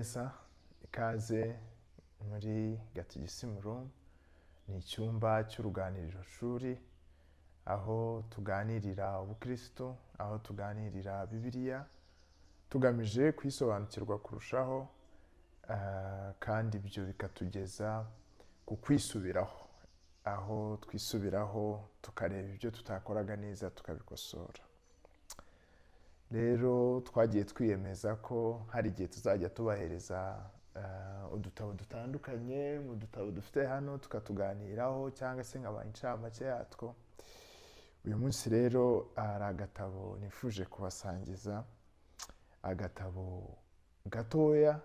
Neza, ikaze muri Gatigisimu Room. Ni icyumba cy'uruganiriro shuri aho tuganirira ubukristo, aho tuganirira Bibiliya tugamije kuyisobanukirwa kurushaho, kandi ibyo bikatugeza ku kwisubiraho, aho twisubiraho tukareba ibyo tutakoraga neza tukabikosora. Rero twagiye twiyemeza ko hari igihe tuzajya tubahereza udutabo dutandukanye mu dutabo dufite hano tukatuganiraho cyangwa se nkabaha incamake yatwo. Uyu munsi rero hari agatabo nifuje kubasangiza, agatabo gatoya,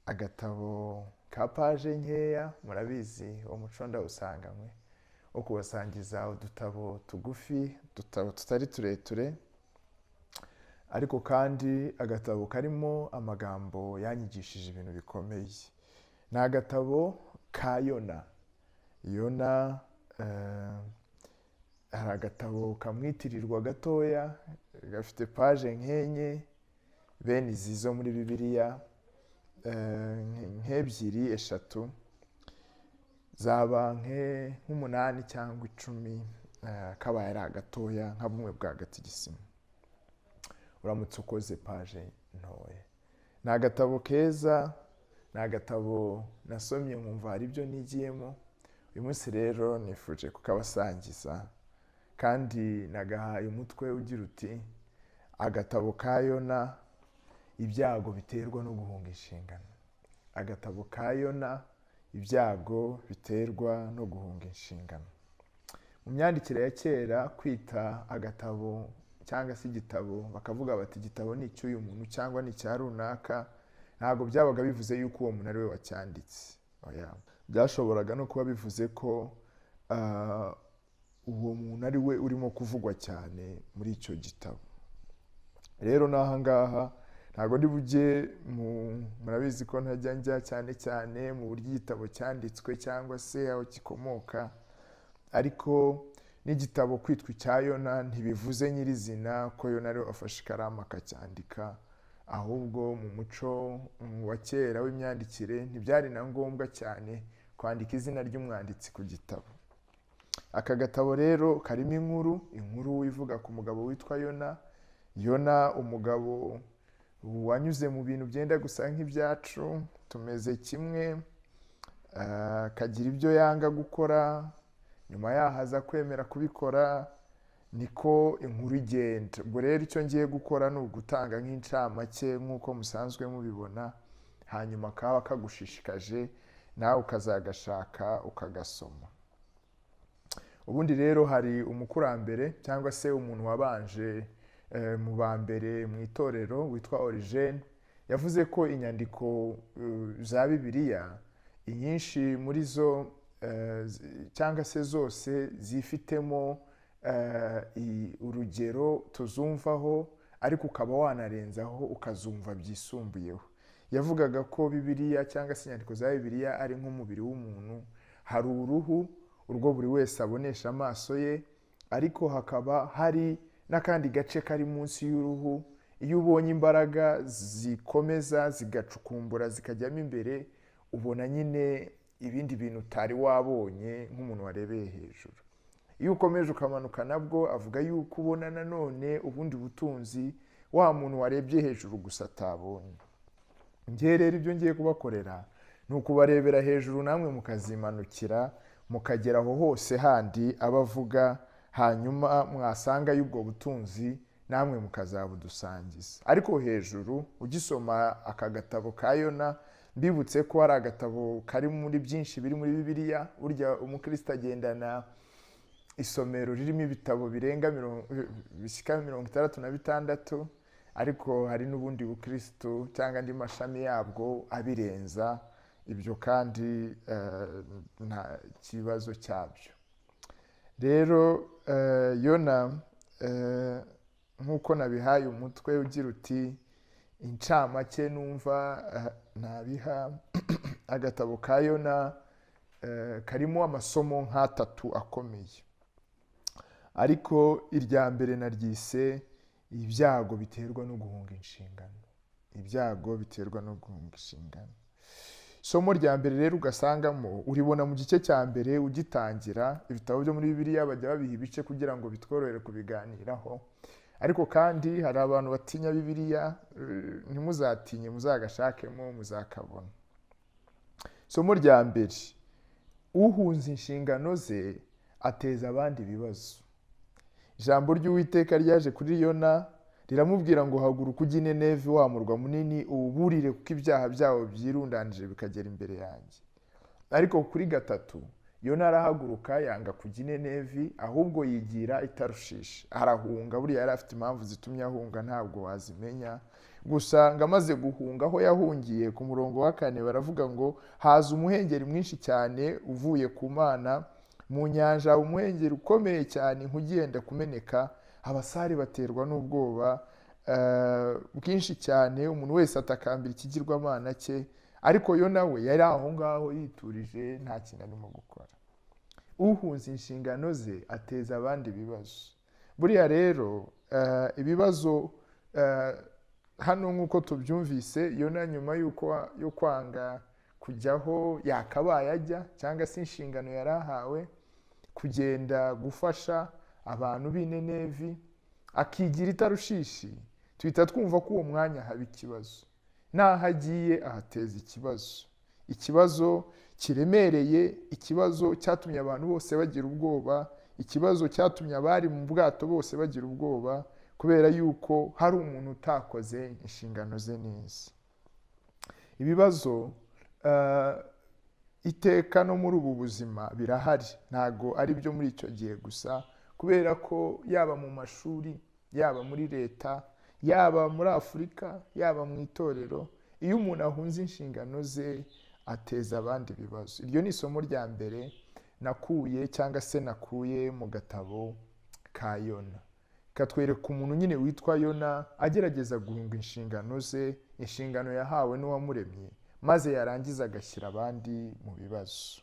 agatabo ka paje nkeya, murabizi umuco ndawusanganywe wo kubasangiza udutabo tugufi, udutabo tutari tureture, ariko kandi agatabo karimo amagambo yanyigishije ibintu bikomeye. Ni agatabo ka Yona. Yona hari agatabo kamwitirirwa gatoya, gafite paje nkenye bene izi zo muri Bibiliya, nk'ebyiri eshatu, zaba nk'umunani cyangwa 10, kabaye ari agatoya nka bumwe bwa gatigisimu uramutse ukoze paje ntoya. Ni agatabo keza, ni agatabo nasomye nkumva hari ibyo nigiyemo. Uyu munsi rero nifuje kukabasangiza, kandi nagahaye umutwe ugira uti: agatabo ka Yona, ibyago biterwa no guhunga inshingano. Agatabo ka Yona, ibyago biterwa no guhunga inshingano. Mu myandikire ya kera, kwita agatabo cyangwa se igitabo, bakavuga bati igitabo ni icy'uyu muntu cyangwa ni icya runaka, ntabwo byabaga bivuze yuko uwo muntu ari we wacyanditse. Oya, byashoboraga no kuba bivuze ko uwo muntu ari we urimo kuvugwa cyane muri icyo gitabo. Rero n'aha ngaha ntabwo ndi bujye murabizi ko ntajya njya cyane cyane mu buryo igitabo cyanditswe cyangwa se aho gikomoka, ariko n'igitabo kwitwa icya Yona ntibivuze nyirizina ko Yona ariwe wafashe ikaramu akacyandika, ahubwo mu muco wa kera w'imyandikire ntibyari na ngombwa cyane kwandika izina ry'umwanditsi ku gitabo. Aka gatabo rero karimo inkuru ivuga ku mugabo witwa Yona. Yona umugabo wanyuze mu bintu byenda gusa nk'ibyacu, tumeze kimwe, akagira ibyo yanga gukora, nyuma yaho aza kwemera kubikora, niko inkuru igenda. Ubwo rero icyo ngiye gukora ni ugutanga nk'incamake nk'uko musanzwe mubibona, hanyuma kaba kagushishikaje nawe ukazagashaka ukagasoma. Ubundi rero hari umukurambere cyangwa se umuntu wabanje mu ba mbere mu itorero witwa Origene, yavuze ko inyandiko za Bibiliya inyinshi muri zo cyangwa se zose zifitemo urugero tuzumvaho, ariko ukaba wanarenzaho ukazumva byisumbuyeho. Yavugaga ko Bibiliya cyangwa se inyandiko za Bibiliya ari nk'umubiri w'umuntu, hari uruhu urwo buri wese abonesha amaso ye, ariko hakaba hari n'akandi gace kari munsi y'uruhu. Iyo ubonye imbaraga zikomeza zigacukumbura zikajyamo imbere, ubona nyine ibindi bintu utari wabonye nk'umuntu warebeye hejuru. Iyo ukomeje ukamanuka nabwo avuga yuko ubona nanone ubundi butunzi wa muntu warebye hejuru gusa atabonye. Njye rero ibyo ngiye kubakorera ni ukubarebera hejuru, namwe mukazimanukira mukagera aho hose handi abavuga, hanyuma mwasanga y'ubwo butunzi namwe mukazabudusangiza. Ariko hejuru ugisoma aka gatabo ka Yona, mbibutse ko hari agatabo kari muri byinshi biri muri Bibiliya. Burya umukristo agendana isomero ririmo ibitabo birenga bishyika 66, ariko hari n'ubundi bukristo cyangwa andi mashami yabwo abirenza ibyo, kandi nta kibazo cyabyo. Rero Yona nk'uko nabihaye umutwe ugira uti incamake numva nabiha, agatabo ka Yona karimo amasomo nk'atatu akomeye, ariko irya mbere naryise ibyago biterwa no guhunga inshingano. Ibyago biterwa no guhunga inshingano. Isomo rya mbere rero ugasangamo uribona mu gice cya mbere ugitangira. Ibitabo byo muri Bibiliya bajya babiha ibice kugira ngo bitworohere kubiganiraho. Ariko kandi hari abantu batinya Bibiliya, ntimuzatinye, muzagashakemo muzakabona. Isomo rya mbere: uhunze inshingano ze ateza abandi ibibazo. Ijambo ry'Uwiteka ryaje kuri Yona riramubwira ngo haguruka ujye i Nineve, wa murwa munini, uwuburire, kuko ibyaha byawo byirundanije bikagera imbere yanjye. Ariko kuri 3 Yona arahaguruka yanga kujya i Nineve, ahubwo yigira i Tarushishi, arahunga. Buriya yari afite impamvu zitumye ahunga, ntabwo wazimenya. Gusa ngo amaze guhunga, aho yahungiye, ku murongo wa 4 baravuga ngo haza umuhengeri mwinshi cyane uvuye ku Mana mu nyanja, umuhengeri ukomeye cyane nk'ugenda kumeneka. Abasare baterwa n'ubwoba bwinshi cyane, umuntu wese atakambira ikigirwamana cye. Ariko Yona we yari aho ngaho yiturije, nta kintu arimo gukora. Uhunze inshingano ze ateza abandi ibibazo. Buriya rero ibibazo hano nk'uko tubyumvise, Yona nyuma yo kwanga kujyaho yakabaye ajya, cyangwa se inshingano yarahawe kugenda gufasha abantu b'i Nineve, akigira i Tarushishi, tuhita twumva ko uwo mwanya haba ikibazo. Naho agiye ahateza ikibazo, ikibazo kiremereye, ikibazo cyatumye abantu bose bagira ubwoba, ikibazo cyatumye abari mu bwato bose bagira ubwoba, kubera yuko hari umuntu utakoze inshingano ze neza. Ibibazo iteka no muri ubu buzima birahari, ntago ari byo muri icyo gihe gusa, kubera ko yaba mu mashuri, yaba muri leta, yaba muri Afurika, yaba mu itorero, iyo umuntu ahunze inshingano ze ateza abandi ibibazo. Iryo ni isomo rya mbere nakuye cyangwa se nakuye mu gatabo ka Yona. Katwereka umuntu nyine witwa Yona agerageza guhunga inshingano ze, inshingano yahawe n'uwamuremye, maze yarangiza agashyira abandi mu bibazo.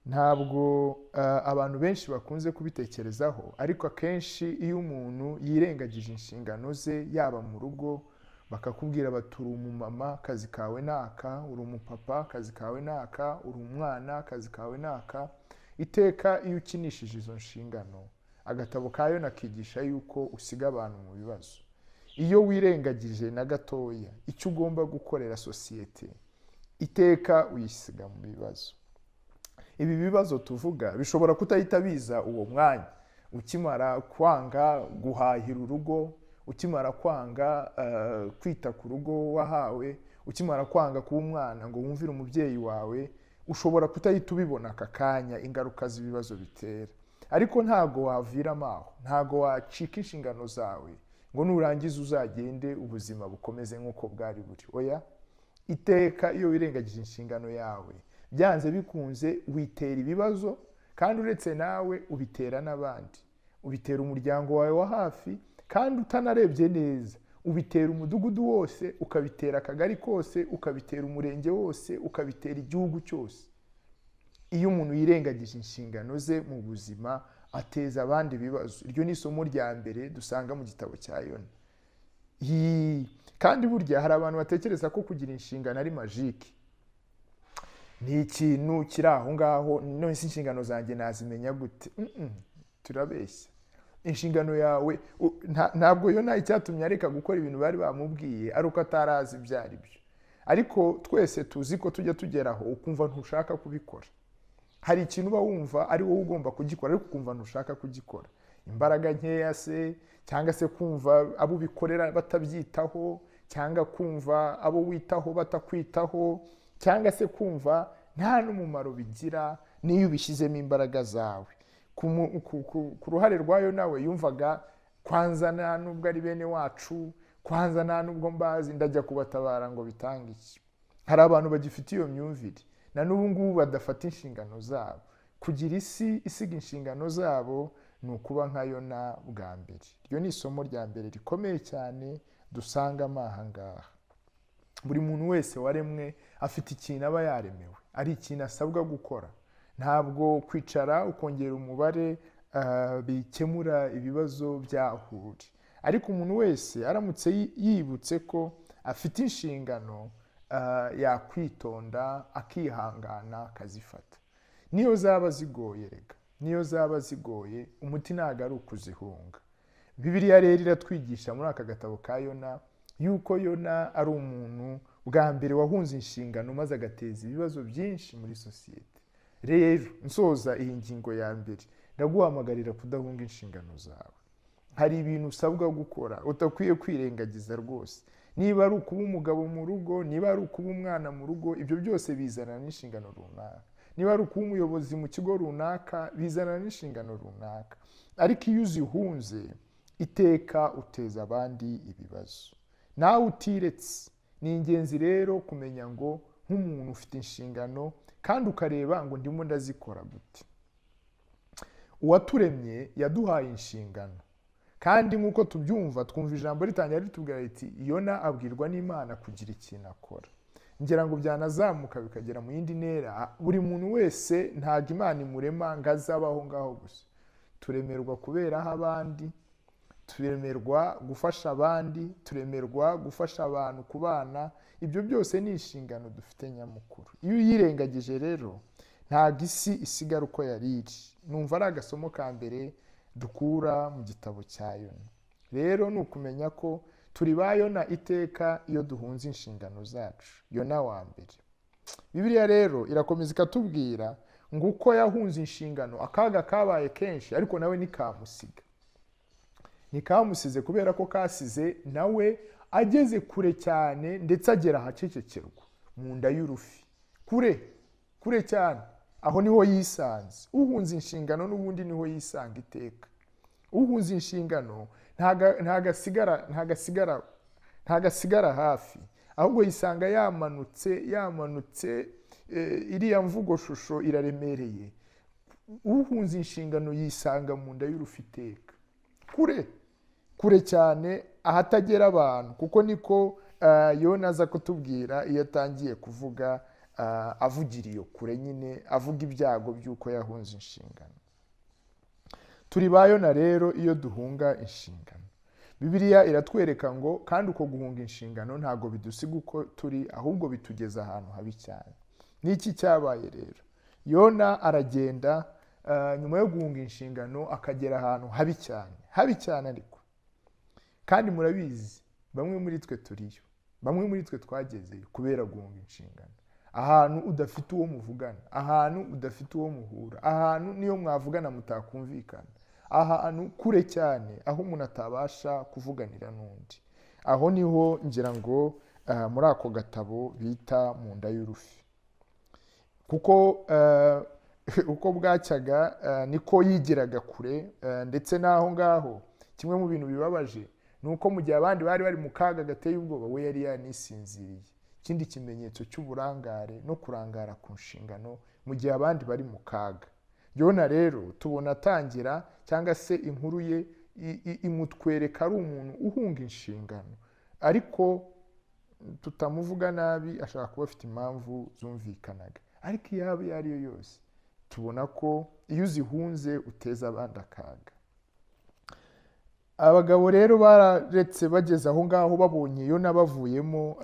Ntabwo abantu benshi bakunze kubitekerezaho, ariko akenshi iyo umuntu yirengagije inshingano ze, yaba mu rugo bakakubwira bati uri umumama akazi kawe naka, uri umupapa akazi kawe naka, uri umwana akazi kawe naka, iteka iyo ukinishije izo nshingano, agatabo ka Yona kigisha yuko usiga abantu mu bibazo. Iyo wirengagije na gatoya icyo ugomba gukorera sosiyete, iteka uyisiga mu bibazo. Ibi bibazo tuvuga bishobora kutahita biza uwo mwanya. Ukimara kwanga guhahira urugo, ukimara kwanga kwita ku rugo wahawe, ukimara kwanga kuba umwana ngo wumvire umubyeyi wawe, ushobora kutahita ubibona aka kanya ingaruka z'ibibazo bitera. Ariko ntago waviramo aho, ntago wacika inshingano zawe ngo nurangiza uzagende ubuzima bukomeze nk'uko bwari buri. Oya, iteka iyo wirengagije inshingano yawe, byanze bikunze witera ibibazo, kandi uretse nawe ubitera n'abandi, ubitera umuryango wawe wa hafi, kandi utanarebye neza ubitera umudugudu wose, ukabitera akagari kose, ukabitera umurenge wose, ukabitera igihugu cyose. Iyo umuntu yirengagije inshingano ze mu buzima ateza abandi ibibazo. Iryo ni isomo rya mbere dusanga mu gitabo cya Yona. Kandi burya hari abantu batekereza ko kugira inshingano ari majike, ni ikintu kiri aho ngaho, none se inshingano zanjye nazimenya gute? Turabeshya. Inshingano yawe ntabwo Yona icyatumye areka gukora ibintu bari bamubwiye ari uko atarazi ibyo ari byo. Ariko twese tuzi ko tujya tugeraho ukumva ntushaka kubikora. Hari ikintu uba wumva ari wowe ugomba kugikora, ariko ukumva ntushaka kugikora. Imbaraga nkeya se, cyangwa se kumva abo ubikorera batabyitaho, cyangwa kumva abo witaho batakwitaho, cyangwa se kumva nta n'umumaro bigira niyo ubishyizemo imbaraga zawe. Ku ruhare rwayo nawe yumvaga kwanza nta nubwo ari bene wacu, kwanza nta nubwo mbazi, ndajya kubatabara ngo bitange iki. Hari abantu bagifite iyo myumvire na n'ubu ngubu badafata inshingano zabo. Kugira isi isiga inshingano zabo ni ukuba nka Yona bwa mbere. Iryo ni isomo rya mbere rikomeye cyane dusangamo aha ngaha. Buri muntu wese waremwe afite ikintu aba yaremewe, ari ikintu asabwa gukora. Ntabwo kwicara ukongera umubare bikemura ibibazo byahuri. Ariko umuntu wese aramutse yibutse ko afite inshingano yakwitonda akihangana akazifata. Niyo zaba zigoye rega, niyo zaba zigoye, umuti ntago ari ukuzihunga. Bibiliya rero iratwigisha muri aka gatabo ka Yona yuko Yona ari umuntu bwa mbere wahunze inshingano maze agateza ibibazo byinshi muri sosiyete. Rero nsoza iyi ngingo ya mbere, ndaguhamagarira kudahunga inshingano zawe. Hari ibintu usabwa gukora utakwiye kwirengagiza rwose. Niba ari ukuba umugabo mu rugo, niba ari ukuba umwana mu rugo, ibyo byose bizana n'inshingano runaka. Niba ari ukuba umuyobozi mu kigo runaka, bizana n'inshingano runaka. Ariko iyo uzihunze iteka uteza abandi ibibazo, nawe utiretse. Ni ingenzi rero kumenya ngo nk'umuntu ufite inshingano kandi ukareba ngo ndimo ndazikora gute. Uwaturemye yaduhaye inshingano, kandi nk'uko tubyumva twumva ijambo ritangira ritubwira riti Yona abwirwa n'Imana kugira ikintu akora. Ngira ngo byanazamuka bikagera mu yindi ntera. Buri muntu wese ntago Imana imurema ngo azabaho ngaho gusa. Turemerwa kuberaho abandi, turemerwa gufasha abandi, turemerwa gufasha abantu kubana. Ibyo byose ni inshingano dufite nyamukuru. Iyo uyirengagije rero ntago isi isigara uko yari iri. Numva ari agasomo ka mbere dukura mu gitabo cya Yona. Rero ni ukumenya ko turi ba Yona iteka iyo duhunze inshingano zacu. Yona wa mbere. Bibiliya rero irakomeza ikatubwira ngo uko yahunze inshingano akaga kabaye kenshi, ariko nawe nikamusiga. Nikamusize kubera ko kasize nawe ageze kure cyane, ndetse agera ahacecekerwa mu nda y'urufi. Kure, kure cyane. Aho niho yisanze. Uhunze inshingano n'ubundi niho yisanga iteka. Uhunze inshingano ntagasigara hafi, ahubwo yisanga yamanutse. Iriya mvugo shusho iraremereye. Uhunze inshingano yisanga mu nda y'urufi iteka, kure kure cyane, ahatagera abantu. Kuko niko Yona aza kutubwira iyo atangiye kuvuga, avugira iyo kure nyine, avuga ibyago by'uko yahunze inshingano. Turi ba Yona rero iyo duhunga inshingano. Bibiliya iratwereka ngo kandi uko guhunga inshingano ntago bidusiga uko turi, ahubwo bitugeza ahantu habi cyane. Niki cyabaye rero? Yona aragenda nyuma yo guhunga inshingano akagera ahantu habi cyane, habi cyane. Ariko kandi murabizi, bamwe muri twe turiyo, bamwe muri twe twagezeyo kubera guhunga inshingano. Ahantu udafite uwo muvugana, ahantu udafite uwo muhura, ahantu niyo mwavugana mutakumvikana, ahantu kure cyane aho umuntu atabasha kuvuganira n'undi. Aho niho ngira ngo muri ako gatabo bita mu nda y'urufi. Kuko uko bwacyaga niko yigiraga kure. Ndetse n'aho ngaho kimwe mu bintu bibabaje ni uko mu gihe abandi bari bari mu kaga gateye ubwoba, we yari yanisinziriye. Ikindi kimenyetso cy'uburangare no kurangara ku nshingano mu gihe abandi bari mu kaga. Yona rero tubona atangira, cyangwa se inkuru ye imutwereka ari umuntu uhunga inshingano, ariko tutamuvuga nabi, ashaka kuba afite impamvu zumvikanaga. Ariko iyaba iyo ariyo yose, tubona ko iyo uzihunze uteza abandi akaga. Abagabo rero bararetse bageze aho ngaho babonye Yona bavuyemo,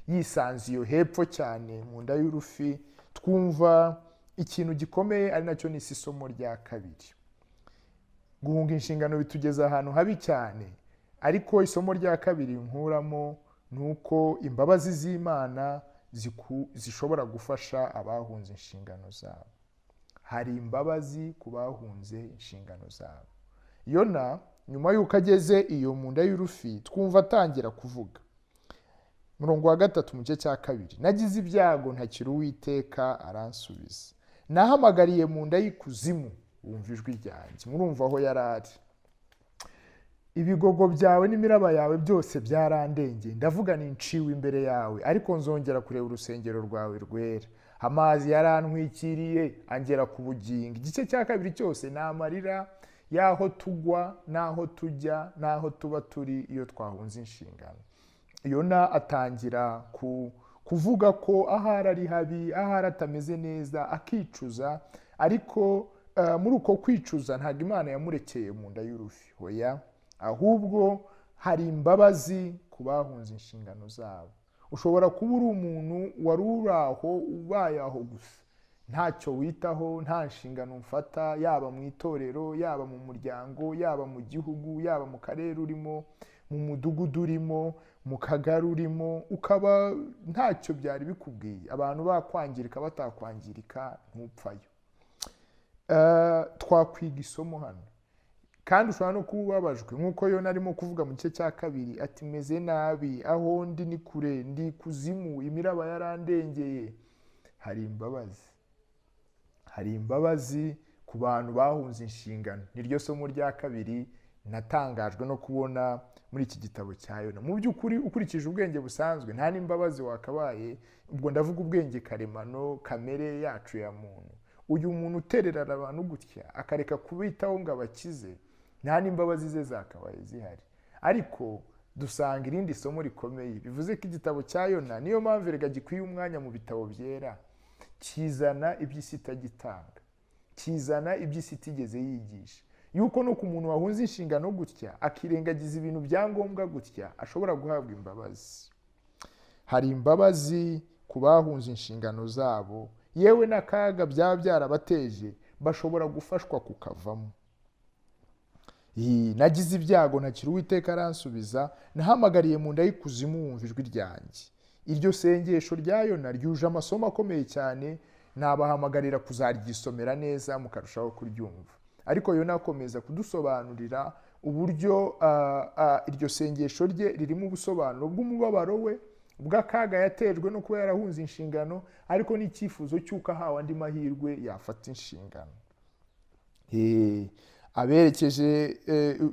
yisanze iyo hepfo cyane mu nda y'urufi. Twumva ikintu gikomeye, ari nacyo ni isomo rya kabiri. Guhunga inshingano bitugeza ahantu habi cyane, ariko isomo rya kabiri nkuramo ni uko imbabazi z'Imana zishobora gufasha abahunze inshingano zabo. Hari imbabazi ku bahunze inshingano zabo. Yona nyuma y'uko ageze iyo mu nda y'urufi, twumva atangira kuvuga. Murongo wa 3 mu gice cya 2, nagize ibyago ntakira Uwiteka aransubiza, nahamagariye mu nda y'ikuzimu wumva ijwi ryanjye. Murumva aho yari ari. Ibigogo byawe n'imiraba yawe byose byarandengeye, ndavuga nti nciwe imbere yawe, ariko nzongera kureba urusengero rwawe rwera. Amazi yarantwikiriye angera ku bugingo. Igice cya 2 cyose ni amarira y'aho tugwa n'aho tujya n'aho tuba turi iyo twahunze inshingano. Yona atangira kuvuga ko ahari ari habi, ahari atameze neza, akicuza. Ariko muri uko kwicuza ntabwo Imana yamurekeye mu nda y'urufi, hoya, ahubwo hari imbabazi ku bahunze inshingano zabo. Ushobora kuba uri umuntu wari uri aho, ubaye aho gusa, ntacyo witaho, nta nshingano mfata, yaba mu itorero, yaba mu muryango, yaba mu gihugu, yaba mu karere urimo, mu mudugudu urimo, mu kagari urimo, ukaba ntacyo byari bikubwiye. Abantu bakwangirika batakwangirika, ntupfayo. Twakwiga isomo hano. Kandi ushobora no kuba ubabajwe nk'uko Yona arimo kuvuga mu gice cya 2 ati meze nabi, aho ndi ni kure, ndi kuzimu, imiraba yarandengeye. Hari imbabazi, hari imbabazi ku bantu bahunze inshingano. Niryo somo rya 2 natangajwe no kubona muri iki gitabo cya Yona. Mu by'ukuri ukurikije ubwenge busanzwe nta n'imbabazi wakabaye, ubwo ndavuga ubwenge karemano, kamere yacu ya muntu. Uyu muntu utererana abantu gutya akareka kubitaho ngo abakize, nta n'imbabazi ze zakabaye zihari. Ariko dusanga irindi somo rikomeye, bivuze ko igitabo cya Yona, niyo mpamvu erega gikwiye umwanya mu bitabo byera, kizana iby'isi itagitanga, kizana iby'isi itigeze yigisha. Yuko no ku muntu wahunze inshingano gutya akirengagiza ibintu bya ngombwa gutya, ashobora guhabwa imbabazi. Hari imbabazi ku bahunze inshingano zabo, yewe n'akaga byaba byarabateje, bashobora gufashwa kukavamo. Nagize ibyago ntakira Uwiteka aransubiza, nahamagariye mu nda y'ikuzimu wumva ijwi ryanjye. Iryo sengesho rya Yona ryuje amasomo akomeye cyane, nabahamagarira kuzaryisomera neza mukarushaho kuryumva. Ariko Yona akomeza kudusobanurira uburyo iryo sengesho rye ririmo ubusobanuro bw'umubabaro we, bw'akaga yatejwe no kuba yarahunze inshingano, ariko n'icyifuzo cy'uko ahawe andi mahirwe yafata inshingano. Aberekeje,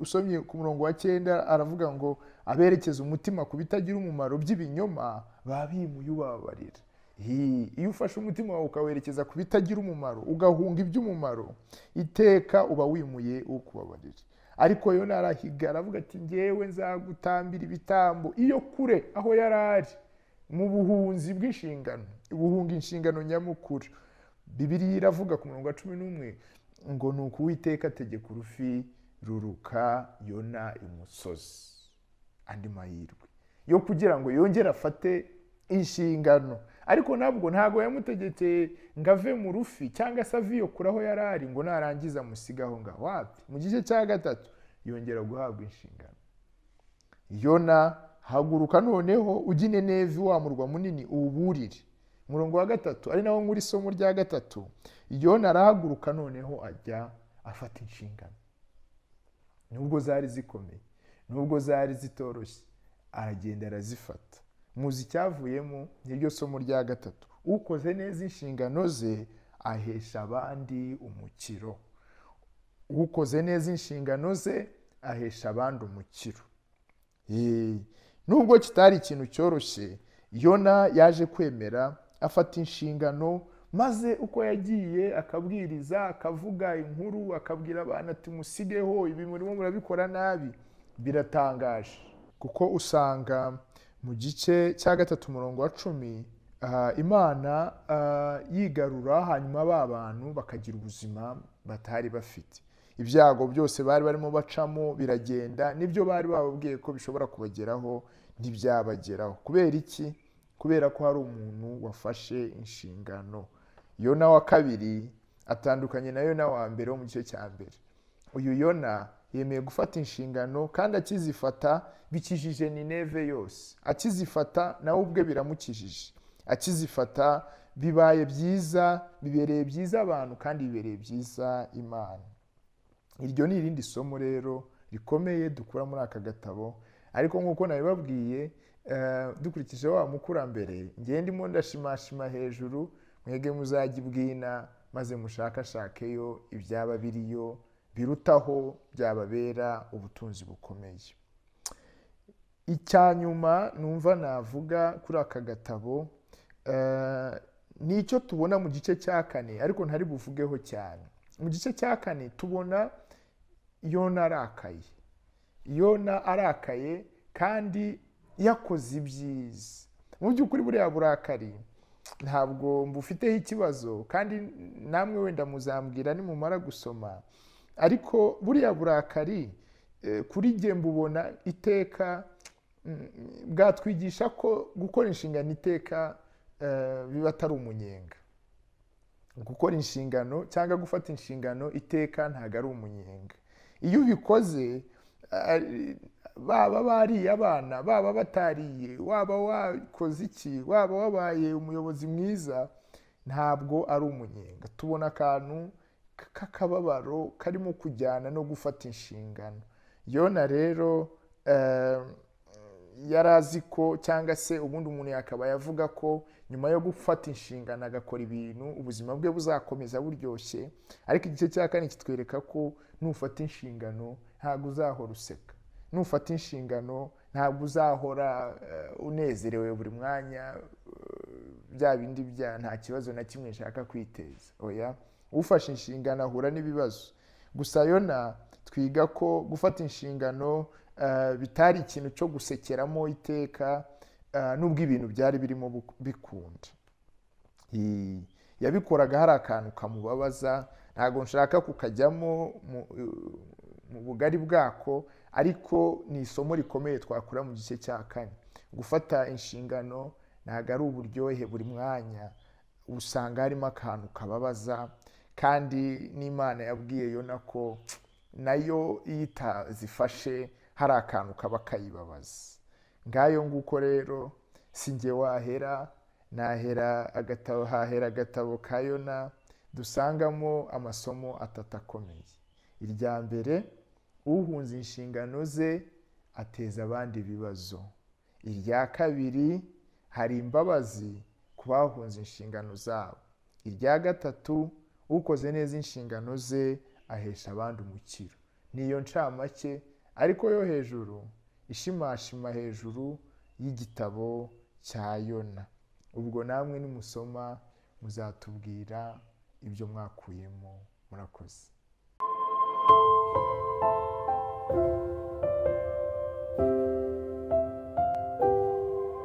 usomye ku murongo wa 9 aravuga ngo aberekeza umutima ku bitagira umumaro by'ibinyoma babimuye ubabarira. Iyo ufashe umutima wawe ukawerekeza ku bitagira umumaro, ugahunga iby'umumaro, iteka uba wimuye ukubabarira. Ariko Yona arahiga aravuga ati ngewe nzagutambira ibitambo. Iyo kure aho yarari mu buhunzi bw'inshingano, ubuhunga inshingano nyamukuru. Bibiliya iravuga ku murongo wa 11 ngo nuko Uwiteka ategeka urufi ruruka Yona imusozi. Andi mahirwe yo kugira ngo yongere afate inshingano. Ariko nabwo ntago yamutegetse ngo ave mu rufi cyangwa se ave iyo kure aho yarari ngo narangiza musigaho ngaho. Wapi? Mu gice cya 3 yongera guhabwa inshingano. Yona haguruka noneho ujye i Nineve wa murwa munini uwuburire. Umurongo wa 3 ari nawo muri isomo rya 3, Yona arahaguruka noneho ajya afata inshingano. Nubwo zari zikomeye, nubwo zari zitoroshye, aragenda arazifata. Muzi icyavuyemo niryo somo rya 3. Ukoze neza inshingano ze ahesha abandi umukiro. Ukoze neza inshingano ze ahesha abandi umukiro. Nubwo kitari ikintu cyoroshye, Yona yaje kwemera afata inshingano, maze uko yagiye akabwiriza, akavuga inkuru, akabwira abantu ati musigeho ibi murimo murabikora nabi. Biratangaje kuko usanga mu gice cya 3 umurongo wa 10 Imana yigarura, hanyuma ba bantu bakagira ubuzima batari bafite. Ibyago byose bari barimo bacamo biragenda, nibyo bari bababwiye ko bishobora kubageraho ntibyabageraho. Kubera iki? Kubera ko hari umuntu wafashe inshingano. Yona wa 2 atandukanye na Yona wa mbere wo mu gice cya 1. Uyu Yona yemeye gufata inshingano kandi akizifata bikijije Nineve yose. Akizifata nawe ubwe biramukijije. Akizifata bibaye byiza, bibereye byiza abantu kandi bibereye byiza Imana. Iryo ni irindi somo rero rikomeye dukura muri aka gatabo. Ariko nk'uko nabibabwiye, dukurikije wa mukurambere, ngiye ndimo ndashimashima hejuru, mwege muzajya ibwina maze mushakashakeyo ibyaba biriyo birutaho byababera ubutunzi bukomeye. Icyanyuma numva navuga kuri aka gatabo nicyo tubona mu gice cya 4, ariko ntari buvugeho cyane. Mu gice cya 4 tubona Yona arakaye. Yona arakaye kandi yakoze ibyiza. Mu by'ukuri buriya burakari ntabwo mbufiteho ikibazo, kandi namwe wenda muzambwira nimumara gusoma, ariko buriya burakari kuri jye mbubona iteka Bwatwigisha ko gukora inshingano iteka biba atari umunyenga. Gukora inshingano cyangwa gufata inshingano iteka ntabwo ari umunyenga. Iyo ubikoze, baba bariye abana, baba batariye, waba wakoze iki, waba wabaye umuyobozi mwiza, ntabwo ari umunyenga. Tubona akantu k'akababaro karimo kujyana no gufata inshingano. Yona rero yari azi ko, cyangwa se ubundi umuntu yakabaye avuga ko nyuma yo gufata inshingano agakora ibintu ubuzima bwe buzakomeza buryoshye, ariko igice cya kane kitwereka ko nufata inshingano ntabwo uzahora useka, nufata inshingano ntabwo uzahora unezerewe buri mwanya, bya bindi bya nta kibazo na kimwe nshaka kwiteza. Oya, ufashe inshingano ahura n'ibibazo. Gusa Yona twiga ko gufata inshingano bitari ikintu cyo gusekeramo iteka, nubwo ibintu byari birimo bikunda. Yabikoraga hari akantu kamubabaza, ntabwo nshaka kukajyamo mu bugari bwako, ariko ni isomo rikomeye twakura mu gice cya kane. Gufata inshingano ntabwo ari uburyohe buri mwanya, usanga harimo akantu kababaza, kandi n'Imana yabwiye Yona ko nayo iyo itazifashe hari akantu kaba kayibabaza. Ngayo nguko rero, si njye wahera, nahera agatabo, hahera agatabo ka Yona dusangamo amasomo atatu akomeye. Irya mbere, uhunze inshingano ze ateza abandi ibibazo. Irya kabiri, hari imbabazi ku bahunze inshingano zabo. Irya gatatu, ukoze neza inshingano ze ahesha abandi umukiro. Niyo ncamake ariko yo hejuru ishimashima hejuru y'igitabo cya Yona. Ubwo namwe nimusoma muzatubwira ibyo mwakuyemo. Murakoze.